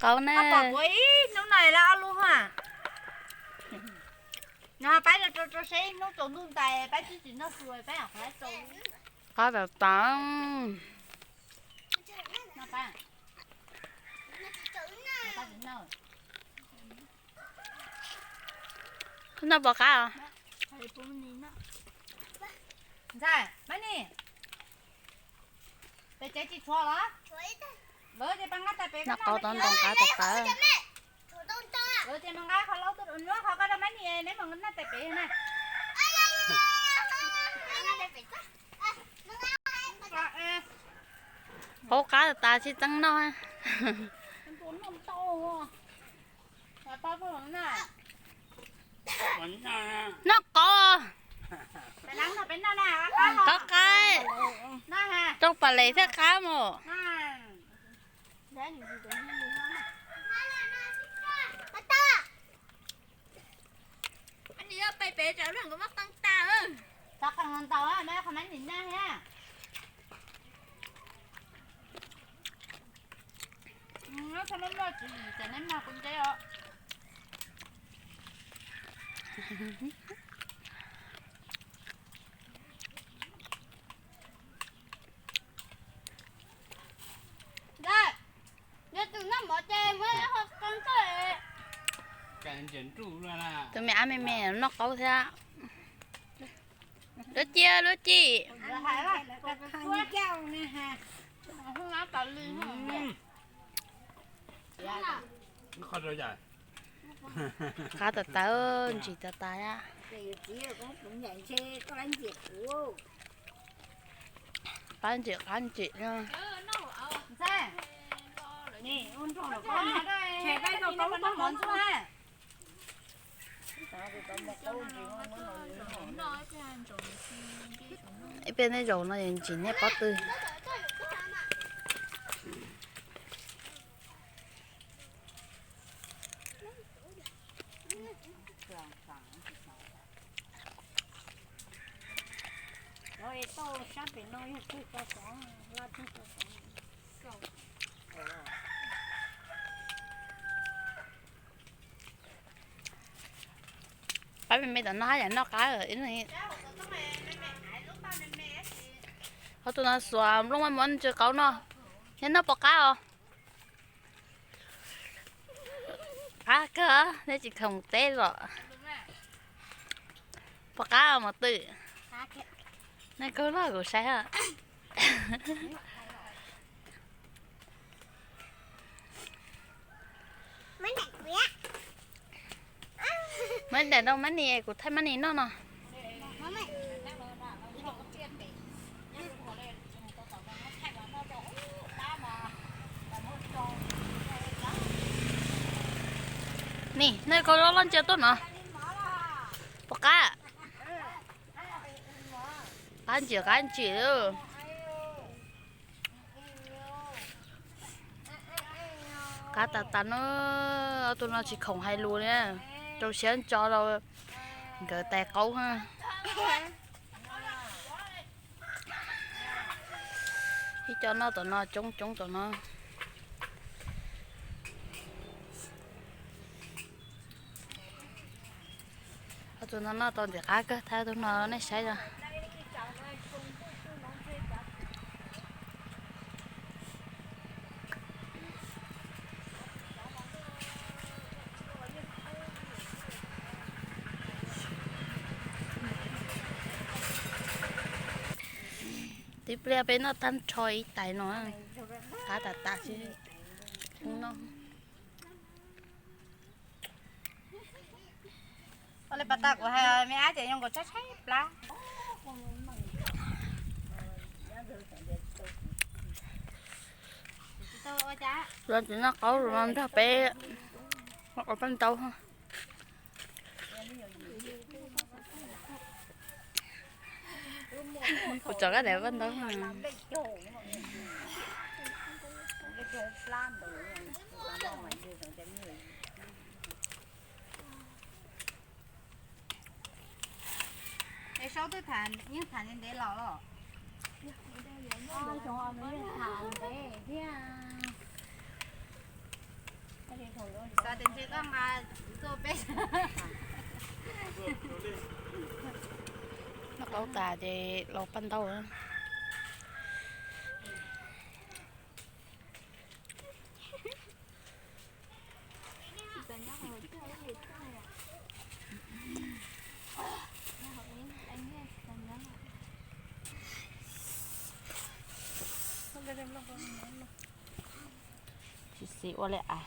Qaub ne. Pom kuv ib hnub no lawm ob lub ha. No pab rau rau seb ib hnub tsaus ntuj ntais pab twb tsis noj su pab mam qhov tau. Qab tas tas. Koj noj pom qab os? Ntxhais, Mab Nis, pem tsev tsis tshuav los? Lawv ces pab nqa tais pem, noj qaub tob ntoo qab tas tas. Lawv ces mas nqa qhov laub tuaj, nyuaj qhov koj rau Mab Nis, neb mas nqa tais pem na. Qaub qab tas tas tsis txeeb noj. Noj qaub. Qaub qab. Rau pam les thiaj qab mus. Yog tus noj mov ces muab qo ntawj. Tus me ab me me noj qaub thiab. Lub ci, lub ci. Qab tas tas, ntsim tas tas. Qab ntsim qab ntsim. Ib pliag nej zaum no ntsim nej pob tw. Pab me me tom no haj yam noj qab. Ho tus no xuas nplooj maj muab ntsia qaub no, neb noj pom qab os? Qab kawg, neb tsis khoom teb los? Pom qab mos twm. Nej kaug loj kuv saib. Muab daim rau Mab Nis, kuv thaij Mab Nis noj no. Nim, nej kaug loj loj ntsia tuaj no. Pom qab. Qab ntsim qab ntsim. Qab tas tas na. Ob tug no tsis khoom hais lus li, rau siab ntso rau nkawd tais qaub. Ib co noj tom no coob coob tom no. Ob tug no noj tau ntxim qab kawg, thaij ob tug no nej saib os. Tib pliag peb noj tag nrho ib tais no, qab tas tas xwb. Noj. Ua li pas tas kuv hais me ab ces zoo nkaus tshaib tshaib plab. Los tsis noj qaub los nrog peb ua paj ntaub. Kuv tso koj daim paj ntaub. Es Saub twb tham, yeej tham ntev ntev los los. Xyov nws yeej tham ntev thiab. Xav tias ntshe koj nqa tuaj peb. Noj qaub tas ces los paj ntaub. Xis xis ua li as.